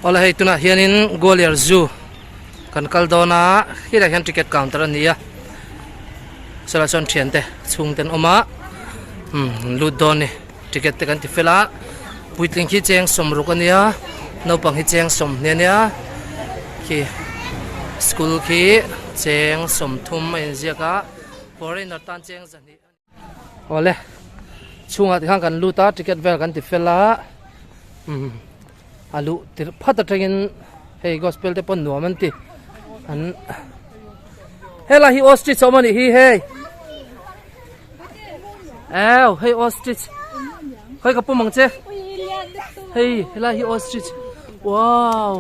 Awle hei tunah hianin Gwalior Zoo kan kal dawn a helaiah hian ticket counter a ni a chulaiah chuan thiante chhungte an awm a umm an lut dawn a ni ticket te kan ti fel a puitling khi cheng sawmruk a nia naupang hi cheng sawmhnih a nia khi school khi cheng sawmthum a inziak a foreigner tan cheng zahnih a ni. Awle chhungah tikhan kan lut a ticket vel kan ti fel a umm a luh tirh phat atangin hei gospel te pawn nuam an ti an helai hi ostrich a awm a nih hi hei eu hei ostrich khawi ka pum ang che hei helai hi ostrich wow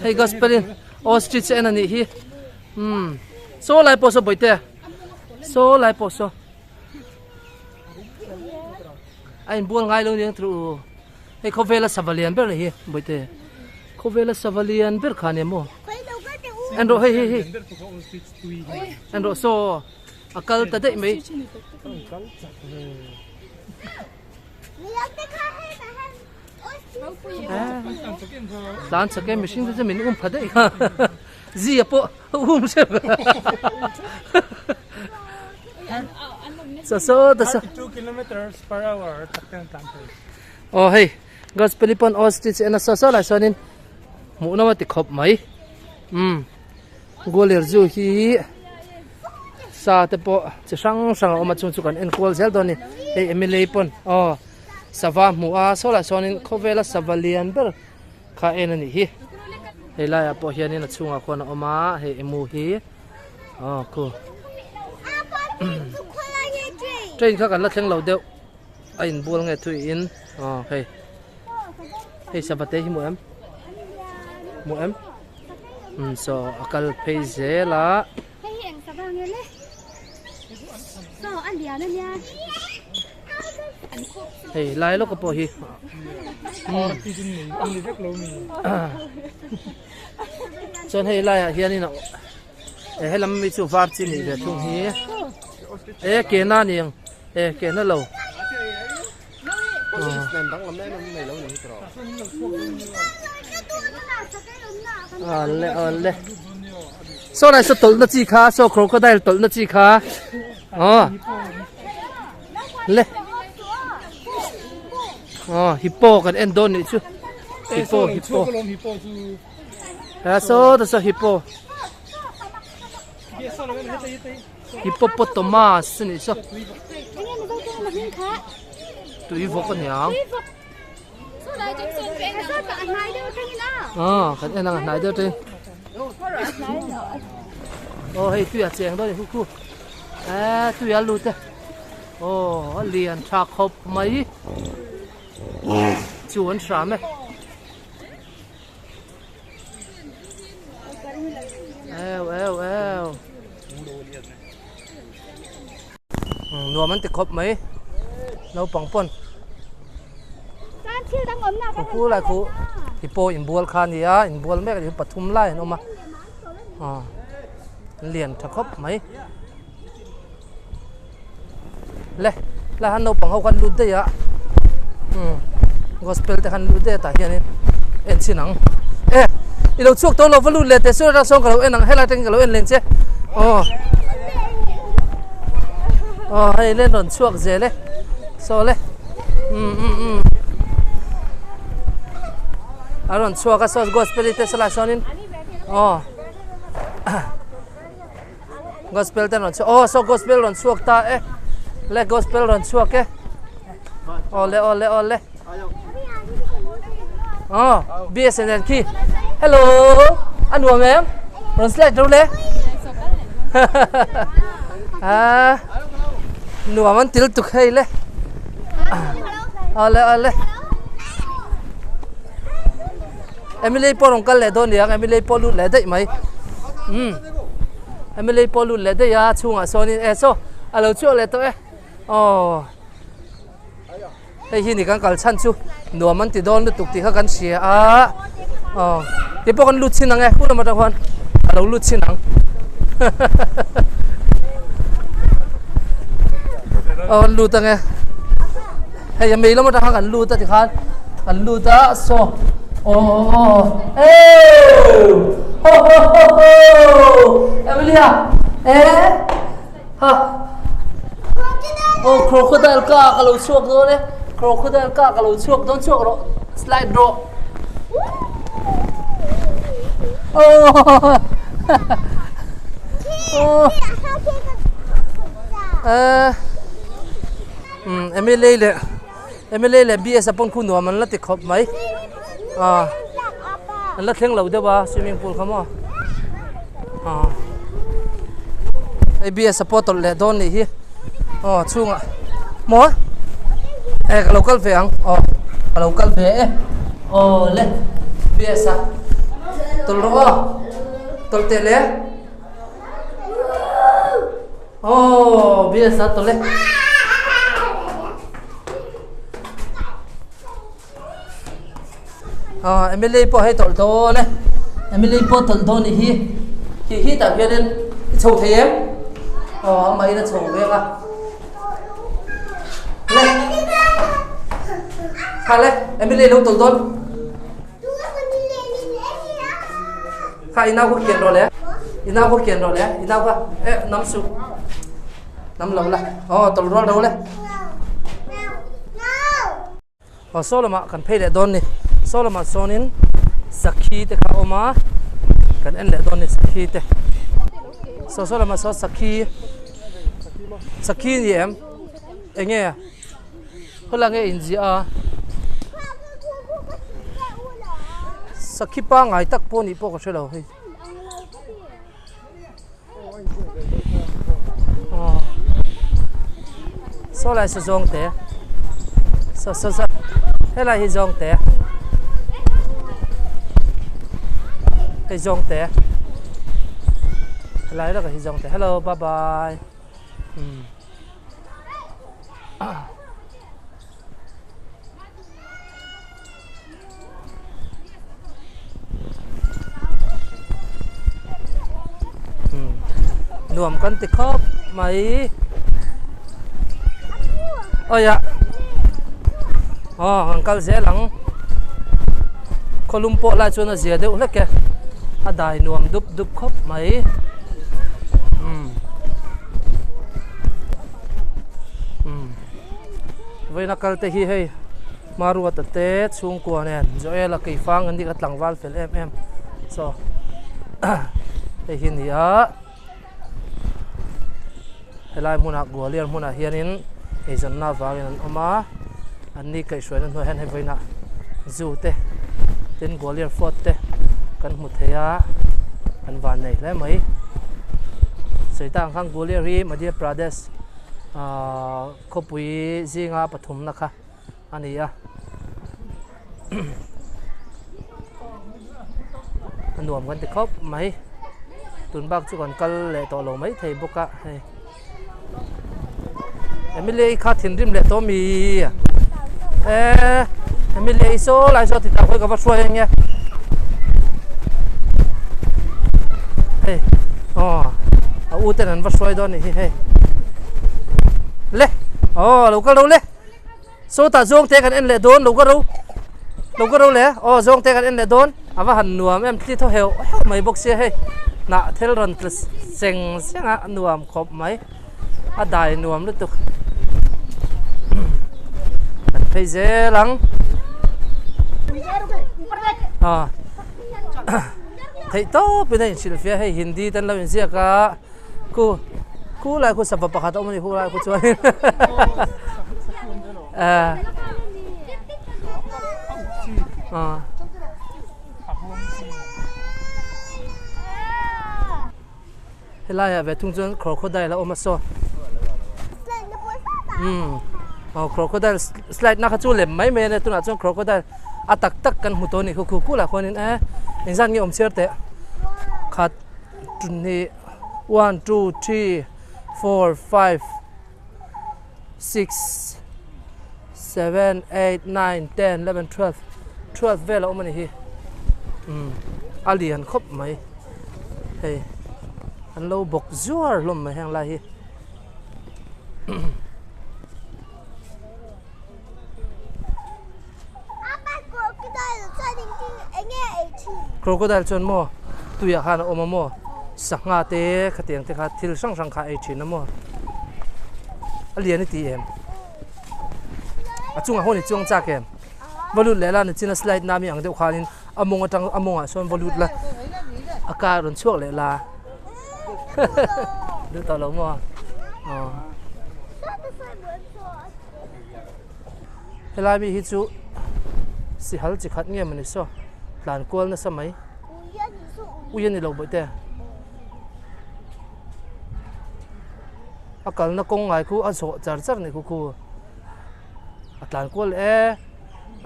hei gospel in ostrich en a nih hi umm saw lai pawh saw bawihte. Saw lai pawh saw a inbual ngai lo aniang tru u hei khawvela sava lian ber hi bawihte khawvela sava lian ber kha ania maw en rawh hei hei hei en rawh saw a kal ta daih mai. Tlan chak e mihring te chu min um pha daih kha zia pawh Um se so so ta so 32 kilometers per hour tak ten tlan thei. Oh hei gospel pon ostrich ena so so lai sanin hmuh na ti khop mai um goler zu hi sa te pawh chi hrang hrang a awm a chung chu kan en kual zel dawn ni hei Emily pawn aw sava hmuh a saw lah sawn in khawvela sava lian ber Kha en a nih hi. Hei laiah pawh hianin a chhungah khuan a awm a, hei emu hi aw khu. Train kha kan la thleng lo deuh a inbual nge thui in aw hei. Hei savate hi hmu em? Hmu em? Um so a kal phei zel a. Hei hi eng sava nge le? Saw a lian a nia. Hei lai lawk pawh hi. Chuan hei laiah hianin a e helam mi chu var chi nih ve thung hi. E ke na ni ang e ke na lo. Awle awle. Saw lai saw tawlh na chi kha saw crocodile tawlh na chi kha. Aw. Le. Aw hippo kan en dawn nih chu. Hippo hippo. Ha saw ta saw hippo. Hippopotamus nih saw. Tui vawk a niang. Aw kan en ang a hnai deuh teng. Aw hei tui a cheng dawn a ni khu khu. Eee tui a lut e. Aw a lian tha khawp mai. Chu an hram e. Eu eu eu. Nuam an ti khawp mai naupang pawn khu lai khu hi pawh inbual kha a ni a inbual mek a ni pathum lai an awm a aw an lian tha khawp mai le lai han naupang ho khan lut daih a umm gospel te khan lut daih a tah hianin en chhin ang e i lo chhuak tawh lo va lut leh teh sual atang sawn ka lo en ang helai atangin ka lo en leng che aw aw hei len rawn chhuak zel e saw le umm umm umm a rawn chhuak a saw gospel te saw lai sawnin aw gospel te rawn chhuak aw saw gospel rawn chhuak ta e le gospel rawn chhuak e aw le aw le aw le aw BSNL khi hello a nuam em rawn slide ro le a nuam an til tuk hei le aw le aw le Emily pawh rawn kal leh dawn aniang Emily pawh lut leh daih mai umm Emily pawh lut leh daih a chhungah sawnin e saw a lo chhuak leh tawh e aw hei hi ni kan kal chhan chu nuam an ti dawn lutuk tih kha kan hria a aw ti pawh kan lut chhin ang e hun lam atang khuan a lo lut chhin ang aw kan lut ang e hei a mei lam atang khan kan lut a tikhan kan lut a saw. Aw ew ho ho ho ho Emilia eh ha oh crocodile ka ka lo chhuak dawn e crocodile ka ka lo chhuak dawn chhuak rawh slide rawh oh oh eh um Emily leh Emily leh BS a pawn khu nuam an la ti khawp mai ah an la thleng lo deuh a swimming pool kha maw ah hei BS a pawh tawlh leh dawn nih hi aw chhungah maw eh ka lo kal ve ang aw ka lo kal ve e aw le BS a tawlh rawh aw tawlh teh le. Oh, biasa tole. Ah, Emily pawh hei tawlh dawn e. Emily pawh tawlh dawn ni hi. Hi hi tah hianin i chho thei em? Oh, amah in a chho vek a. Le. Kha le, Emily lo tawlh dawn. Kha i nau kha kian rawh le. I nau kha kian rawh le. I nau kha eh nam suh. Nam lo la. Oh tawlh rual ro le. Oh saw lamah kan phei leh dawn ni. Saw lamah sawnin sakhi te kha a awm a. Kan en leh dawn ni sakhi te. Saw saw lamah saw sakhi sakhi ni em? Enge? Khawlai nge inziah a sakhi pangngai tak pawh nih pawh ka hre lo hei aw saw lai saw zawng te saw saw saw helai hi zawng te hei zawng te helai lawkah hi zawng te hello bye bye umm. Nuam kan ti khawp mai awia aw kan kal zel ang khawlum pawh lai chuan a zia deuh hlek e a dai nuam dup dup khawp mai umm. Vawiina kal te hi hei Maruata te chhungkua nen Joel-a keifang an nih kha tlangval fel em em chaw hei hi a ni a helai hmunah Gwalior hmunah hianin eizawnna avangin an awm a an ni kaihhruaina hnuaiah hian hei vawiinah zoo te tin Gwalior fort te kan hmu thei a an vannei hle mai sawi tak ang khan Gwalior hi Madhya Pradesh ahh khawpui zinga pathumna kha a ni a a nuam kan ti khawp mai tun bak chu kan kal leh tawh lo mai thei bawk a hei. Emily kha thinrim leh tawh mi eh Emily saw lai saw ti tak hawi ka va hruai enge hei aw a u ten an va hruai dawn nih hi hei le aw lo kal ro le Sawtah zawng te kan en leh dawn lo ka ro lo ka ro le aw zawng te kan en leh dawn a va han nuam em thli thaw heuh heuh mai bawk sia hei hnah thel rawn tla seng seng a a nuam khawp mai a dai nuam lutuk kan phei zel ang aw theih tawp in a inhrilhfiah hei hindi te an lo inziak a. Khu khu lai khu sava pakhat a awm a ni khu lai khu chuan eh ah helai ah ve thung chuan crocodile a awm a saw umm aw crocodile slide na kha chu lem mai mai a nia tunah chuan crocodile a tak tak kan hmu tawh a ni khu khu lah khuanin eh engzat nge awm chhiar teh khat. Hnih one two three four five six seven eight nine ten eleven twelve twelve vel a awm a ni hi umm a lian khawp mai hei an lo bawk zuar hlawm mai heng lai hi. Crocodile chuan maw tuiah khan a awm a maw sangha te khatiang te kha thil hrang hrang kha a ei thin a maw a lian i ti em a chungah hawn i chuang chak em va lut leh la nichin a slide na mi ang deuh khanin a mawng atang a mawngah sawn va lut la a car rawn chhuak leh la duh tawh lo maw aw helai mi hi chu sihal chi khat nge mawni saw tlan kual nasa mai ui a ni lo bawihte a kalna kawng ngai khu a zawh char char ni khu khu a tlan kual e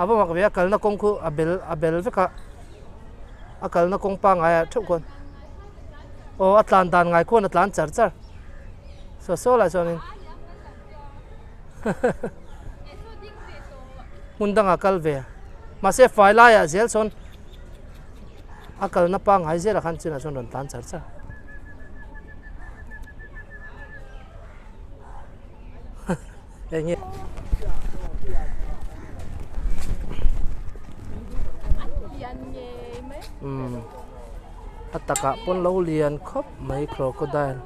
a va mak ve a kalna kawng khu a bel a bel vek a a kalna kawng pangngai ah theuh khuan aw a tlan dan ngai khuan a tlan char char saw saw lai chuanin hmun dangah kal ve mahse fai laiah zel sawn a kalna pangngai zelah khan chinah chuan rawn tlan char char. Enge umm a takah pawn lo lian khawp mai crocodile.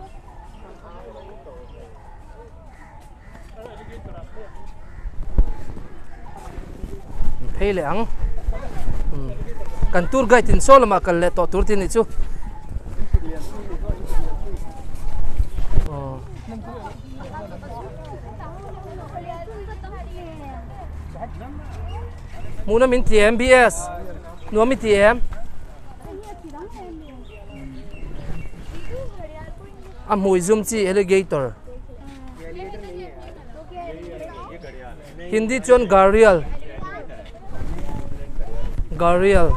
Phei leh ang umm kan tour guide in saw lamah kal leh tawh tur tih a nih chu aw. Hmuhna min ti em BS nuam i ti em a hmui zum chi alligator Hindi chuan gharial gharial.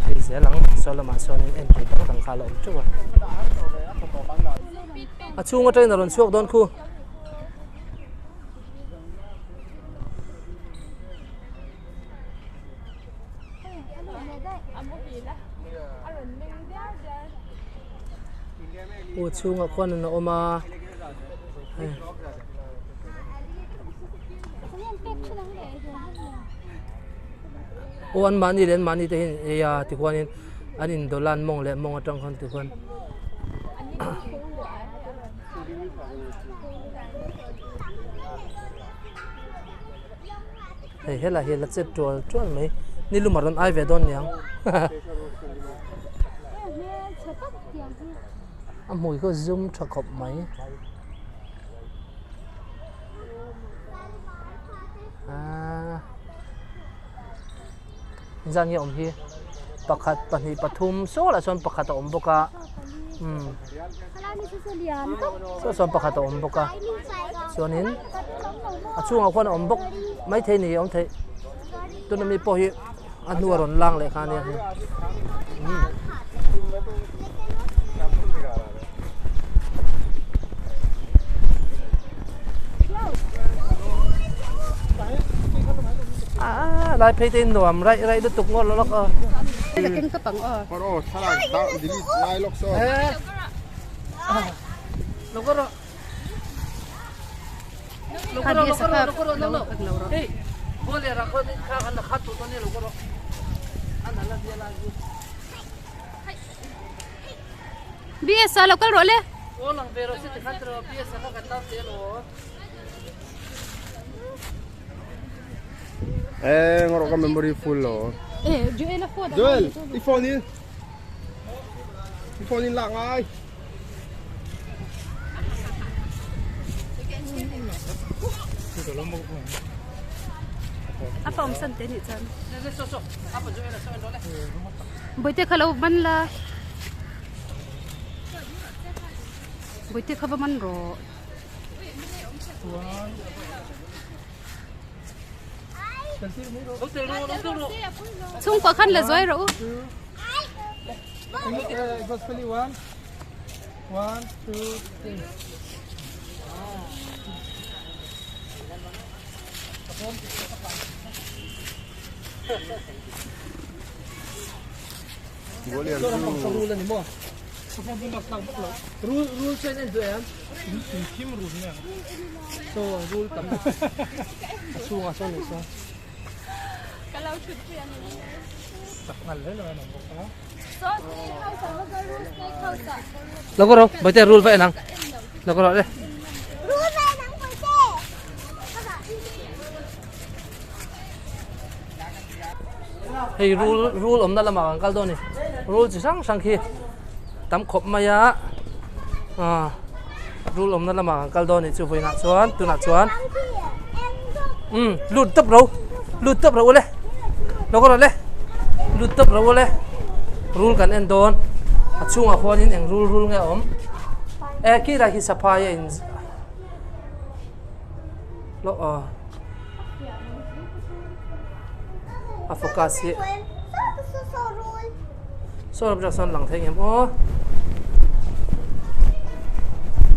Phei zel ang saw lamah sawn in en tur dang dang kha a la awm teuh a a chhung atangin a rawn chhuak dawn khu. Aw chhungah khuan an awm a hei. Aw an mahni leh an mahni te hian ei a tikhuanin an indawlh a an mawng leh mawng atang khan tikhuan. Hei helai hi la chet tual tual mai ni lum a rawn ai ve dawn niang a hmui khaw zum tha khawp mai aaa zan nge awm hi pakhat pahnih pathum saw lah chuan pakhat a awm bawk a umm saw chuan pakhat a awm bawk a chuanin a chhungah khuan a awm bawk maithei ni a awm theih tuna mi pawh hi a hnu a rawn lang leh kha ania hei umm. A lai phei te in nuam raih raih lutuk ngawt lawk a. BS a lo kal rawh le. Eh, ngawrh ka memory full lo. Eh, Joel a phone. Joel, i phone in. I phone in lak ngai. A phone san te ni chan. Boite kha lo man la. Boite kha va man rawh. Chhungkua khan la zuai rawh u. Rul rul chuan en duh em? In thim rul nge ang. Saw rul tam a chhungah sawn leh sawn. Ka lo thut pui a ni. Tak ngal hle lo an awm bawk a. Saw snake house ah va rul snake house ah. Lo ka ro, Bawihte rul va en ang. Lo ka ro le. Rul va en ang Bawihte. Hei rul rul awmna lamah kan kal dawn a ni rul chi hrang hrang khi tam khawp mai a ah rul awmna lamah kan kal dawn a ni chu vawiinah chuan tunah chuan umm lut tawp ro lut tawp ro ule lo ka rawh le lut tawp ro ule rul kan en dawn a chhungah khuanin eng rul rul nge a awm e khi lai khi saphai a in Lo aw. A focus hi. Saw lam atang sawn lang thei ngem aw.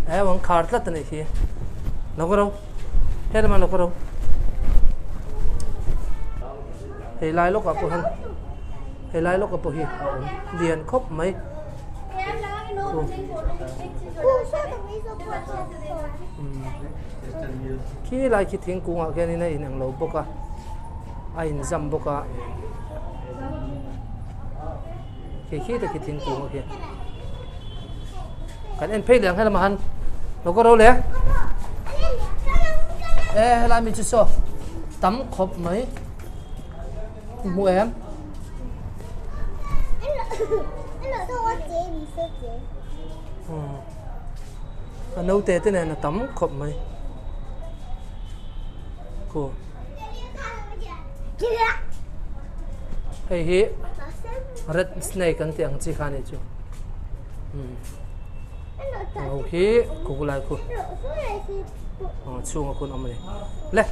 E wang khar tlat ani hi. Lo ka ro. He lama lo ka ro. Hei lai lawkah pawh hian hei lai lawkah pawh hi a awm lian khawp mai. Khi lai khi thingkung ah khianin a inang lo bawk a a inzam bawk a khi khi te khi thingkung ah khian kan en phei leh ang helamah han lo ka ro leh e helai mi chu saw tam khawp mai hmu em. A naute te nen a tam khawp mai khu hei hi red snake an tih ang chi kha a nih chu ho khi khu lai khu chhunga khun awm a ni le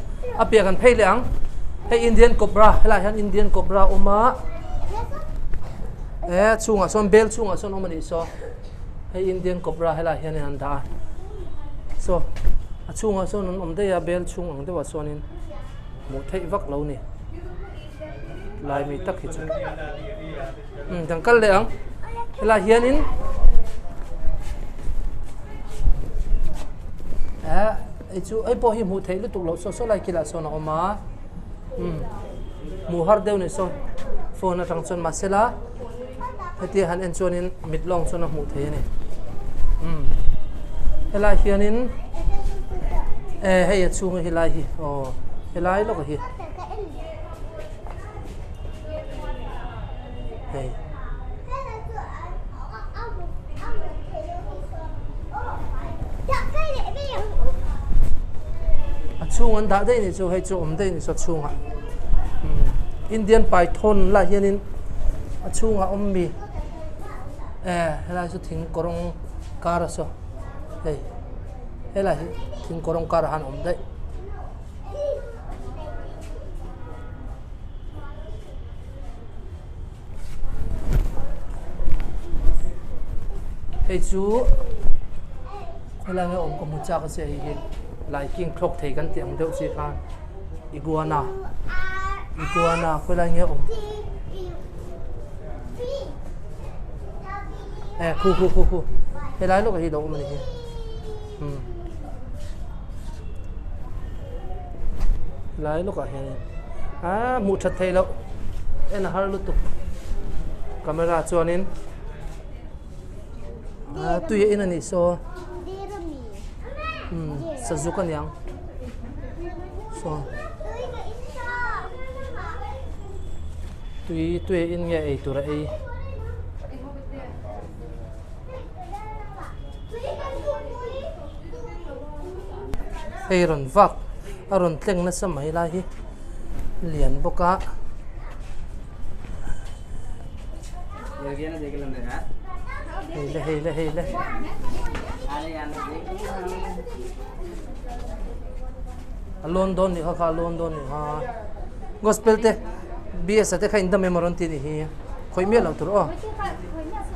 a piah kan phei leh ang hei Indian cobra helaiah hian Indian cobra a awm a e chhungah sawn bel chhungah sawn awm a nih saw. Hei Indian cobra helaiah hianin an dah a saw a chhungah sawn an awm daih a bel chhung ang deuhah sawnin hmuh theih vak lo ni lai mi tak hi chu umm kan kal leh ang helaiah hianin eh hei chu hei pawh hi hmuh theih lutuk loh saw saw lai kilah sawn a awm a umm hmuh har deuh ni saw phone atang chuan mahsela. Hetia han en chuanin mit lawng chuan a hmuh thei a ni. Umm helai hianin e hei a chhunga helai hi aw helai lawk a hi hei. A chhung an dah daih a nih chu hei chu awm daih a nih chu a chhungah umm Indian python lah hianin a chhungah awm mi eh helai chu thing kawrawng kar a saw hei helai hi thing kawrawng karah han awm daih. Hei chu helai nge awm ka hmu chak a che hei hi laiking thlawk thei kan tih ang deuh chi khan iguana iguana khawilai nge awm e khu khu khu khu helai lawk ah hi lo awm a ni hi umm helai lawk ah hian in. Aa hmuh that theih loh en a har lutuk camera chuanin aa tui a in a nih saw umm sazuk a niang saw tui tui a in nge ei tur a ei. Hei rawn vak a rawn tleng nasa mai lai hi lian bawk a. Hei le hei le hei le. A lawn dawn nih kha kha a lawn dawn nih kha. Gospel te BS a te kha in dam em a rawn ti nih hi. Khawih miah loh tur aw.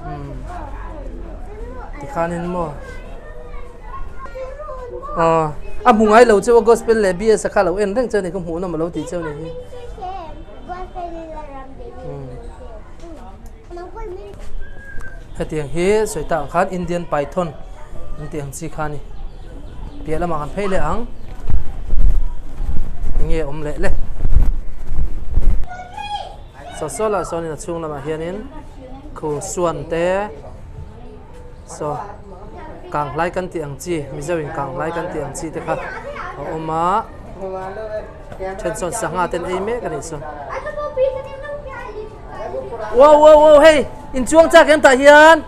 Umm tikhanin maw aw a hmu ngai lo cheu a gospel leh BS a kha lo en reng cheu ni ka hmuh nawm a lo tih cheu ni hi. Hetiang hi sawi tak ang khan Indian Python an tih ang chi kha a ni. Piah lamah kan phei leh ang. Enge awm leh le. Saw saw lah sawnin a chhung lamah hianin khu suan te saw kang hlai kan tih ang chi Mizo in kang hlai kan tih ang chi te kha a awm a. Then sawn sangha ten ei mek a nih chu. Wow wow wow hei in chuang chak em tah hian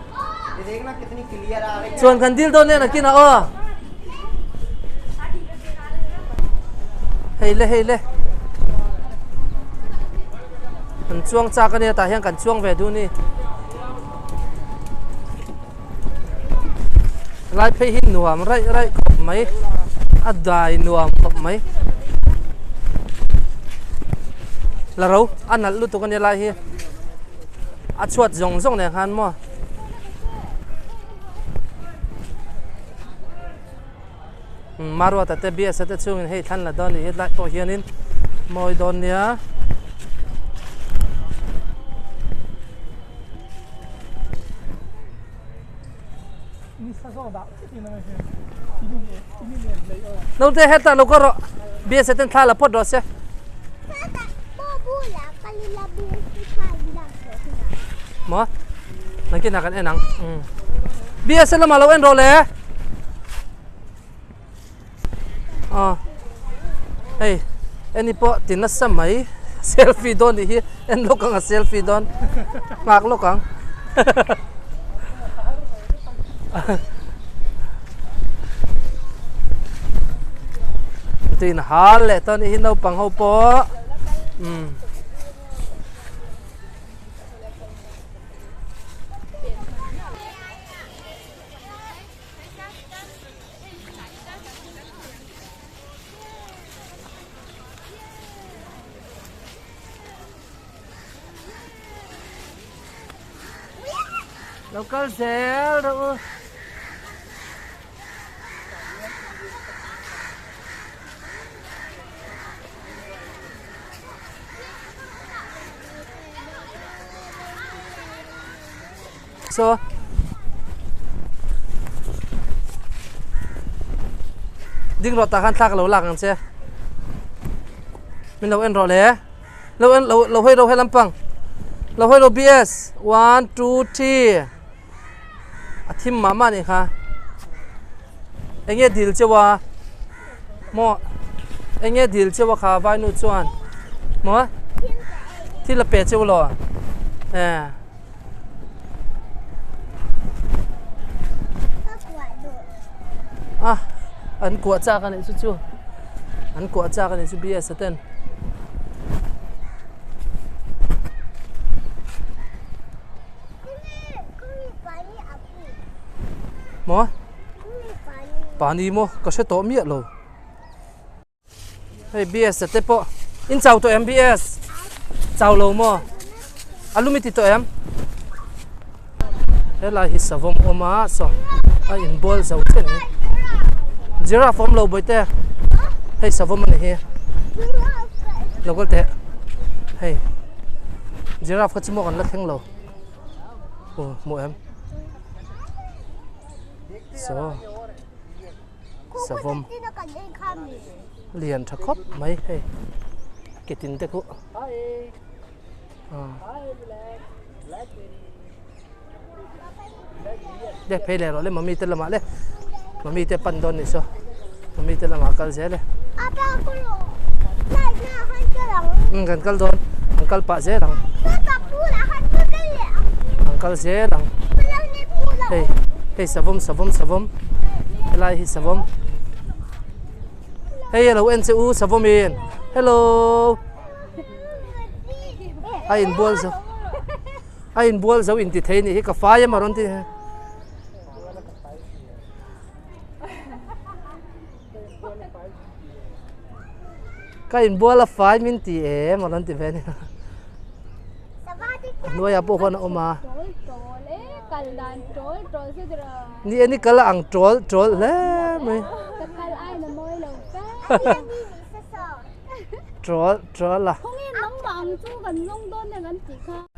chuan kan dil dawn nen akin a aw hei le hei le kan chuang chak ania tah hian kan chuang ve duh ni lai phei hi nuam raih raih khawp mai a dai nuam khawp mai la ro a nalh lutuk ania lai hi a chhuat zawng zawng nen khan maw Maruata te Biasa te chungin hei thlan la dawn a ni hetlai pawh hianin mawi dawn nia. Naute hetah lo ka rawh Biasa ten thla la phawt rawh se. Maw nakinah kan en ang. Biasa lamah lo en rawh le. Aw hei eni pawh ti nasa mai selfie dawn nih hi en lawk ang a selfie dawn nghak lawk ang tuin hal leh tawh nih hi naupang ho pawh umm. Lo kal zel rawh u. So ding rawh tah khan thla ka lo lak ang che min lo en rawh le lo en lo lo hawi ro he lampang lo hawi ro bs 1 2 3 a thim mah mah nih kha enge dil chewa maw enge dil chewa kha vainu chuan maw thil a pe cheu lo eh A an kuah chak a nih chu chu an kuah chak a nih chu bs a ten maw pani maw ka hre tawh miah lo. Hei BS te pawh in chau tawh em BS chau lo maw a lum i ti tawh em helai hi savawm awm a saw a inbual zo chiah ni giraffe awm lo bawihte hei savawm a ni hi lo kal teh hei giraffe kha chu maw kan la thleng lo aw hmuh em saw. Savawm lian tha khawp mai hei ke tin te khu le phei leh rawh le mummy te lamah le mummy te pan dawn ni saw mummy te lamah kal zel e um kan kal dawn an kal pah zel ang an kal zel ang hei hei savawm savawm savawm helai hi savawm hei a lo en che u savawm in hello a inbual zo a inbual zo inti thei nih hi ka fai em a rawn ti Ka inbual a fai min ti em a rawn ti ve a ni. A hnuaiah pawh huan a awm a. Ni e ni kal a ang tawl tawl hle mai. Tawl tawl a.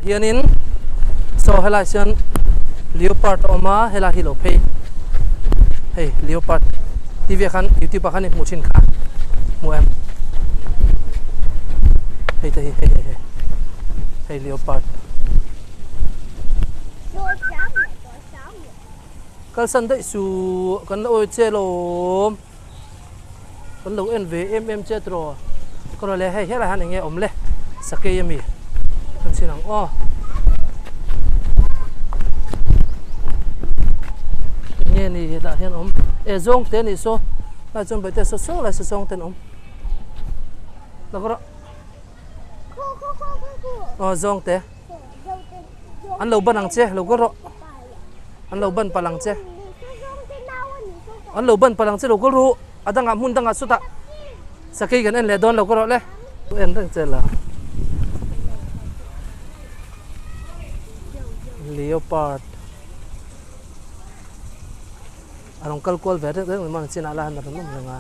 Hianin saw helai hian. Leopard a awm a helai hi lo phei hei leopard tv ah khan youtube ah khan i hmuh thin kha hmu em hei te hi hei hei hei hei leopard kalsan daih suh kan la awi che lawm kan lo en ve em em che tiraw ka rawn leh hei helai hian eng nge awm le sakei ami kan chhin ang aw eng nge ni hetah hian awm e zawng te anih saw lai chuan baite saw saw lai saw zawng te an awm la va rawh aw zawng te an lo ban ang che lo kal rawh an lo ban palh ang che an lo ban palh ang che lo kal ru a dangah hmun dangah sawtah sakei kan en leh dawn lo kal rawh le en reng che la leopard a rawn kal kual ve reng reng mai chinah lah hian a rawn awm reng a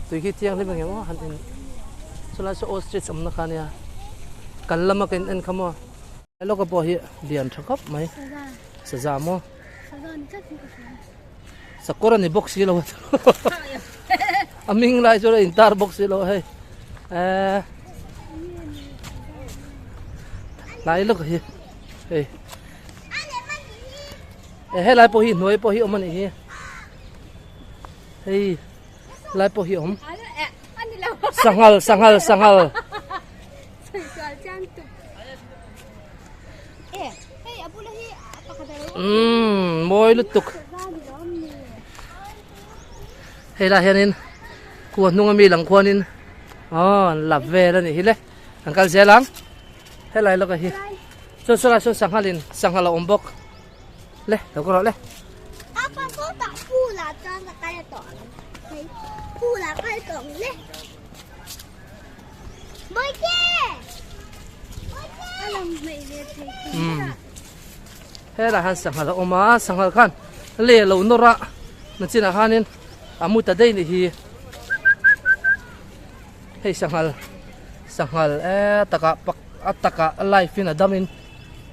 tui khi thianghlim eng emaw han in chulai saw ostrich awmna kha ania kal lama ka in en kha maw lawka pawh hi lian tha khawp mai saza maw sakawr a ni bawk si lo a hming lai chu a intar bawk si lo hei eee tlai lawk hi hei e helai pawh hi hnuai pawh hi awm a nih hi hei lai pawh hi awm sanghal sanghal sanghal umm mawi lutuk hei lah hianin kua hnung ami lang khuanin aw an lap vel a nih hi le an kal zel ang helai lawkah hi chuan sawlai sawn sanghal in sanghal a awm bawk le lo ka rawh le Helai hian sanghal a awm a sanghal khan lei a lo nawr a nachinah khanin a mu ta daih nih hi hei sanghal sanghal e takah pak a takah a live in a dam in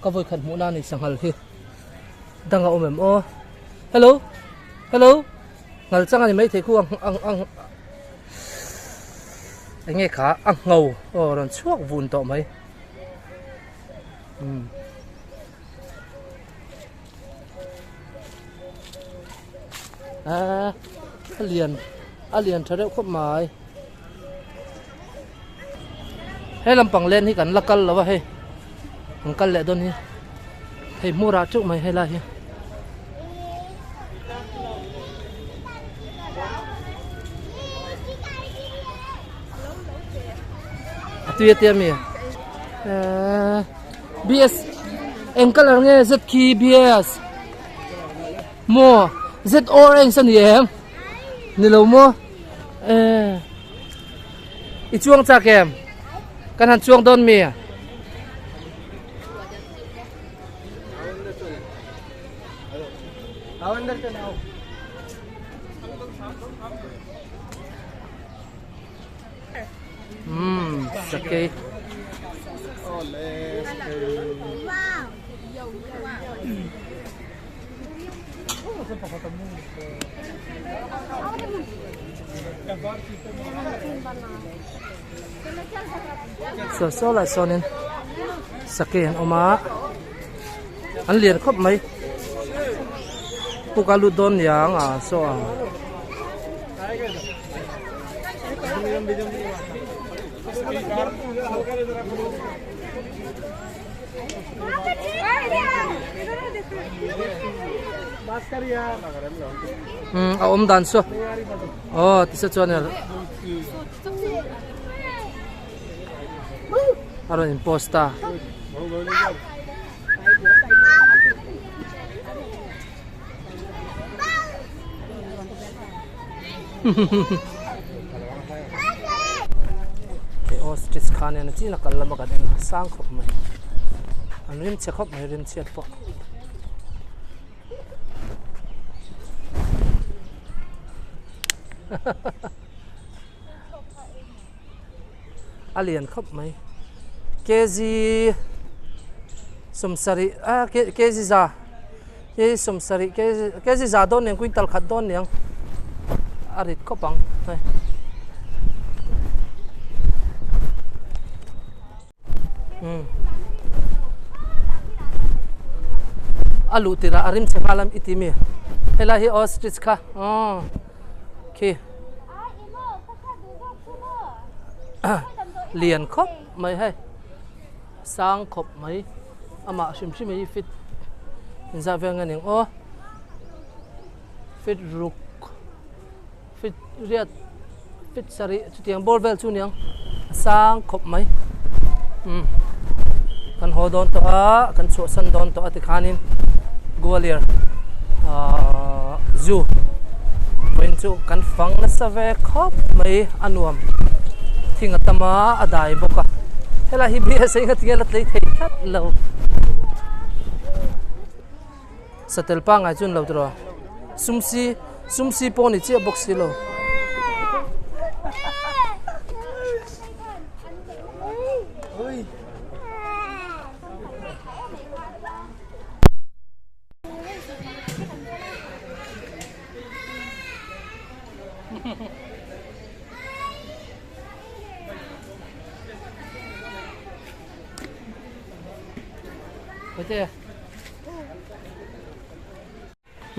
ka vawi khat hmuh na a ni sanghal hi dang a awm em aw hello hello nghal chang a ni maithei khu ang ang ang eng nge kha a ngho aw rawn chhuak vun tawh mai umm a lian a lian tha reuh khawp mai he lampang len hi kan la kal lo a hei kan kal leh dawn hi hei hmur ah teuh mai helai hi. A tui a tia mi eh BS eng colour nge Z khi BS maw Z orange a ni em ni lo maw eh i chuang chak em kan han chuang dawn mi. Umm sakei Saw saw lai sawnin sakei an awm a an lian khawp mai puk a lut dawn niang a saw a. Umm a awm dan saw aw tisa chuan a rawn in post ta. Hei ostrich kha nen a chin a kal lama kan en a sang khawp mai an rim chhe khawp mai rim chhiat pawh. A lian khawp mai kg Sawmsarih a kg za kg sawmsarih kg za dawn nen quintal khat dawn niang a rit khawp ang hei. Umm a luh tirah a rim chhe nghal a i ti mi helai hi ostrich kha aw khi lian khawp mai hei. Sang khawp mai amah hrim hrim hi fit inzah vel nge ning aw fit ruk fit riat fit sarih chutiang bawr vel chu niang a sang khawp mai umm kan haw dawn tawh a kan chhuahsan dawn tawh a tikhanin Gwalior ahh zoo vawiin chu kan fang nasa ve khawp mai a nuam thing a tam a a dai bawk a helai hi bsa hi tinge la tlei thei tlat lo satel pangngai chu an lo tawh a sumsi sumsi pawh a ni chiah bawk si lo.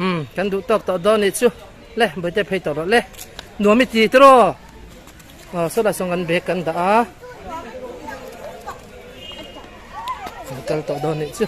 Umm kan duh tawk tawh dawn nih chu le bawihte phei tawh rawh le nuam i ti tiraw aw sawtlai sawn kan bag kan dah a kan kal tawh dawn nih chu.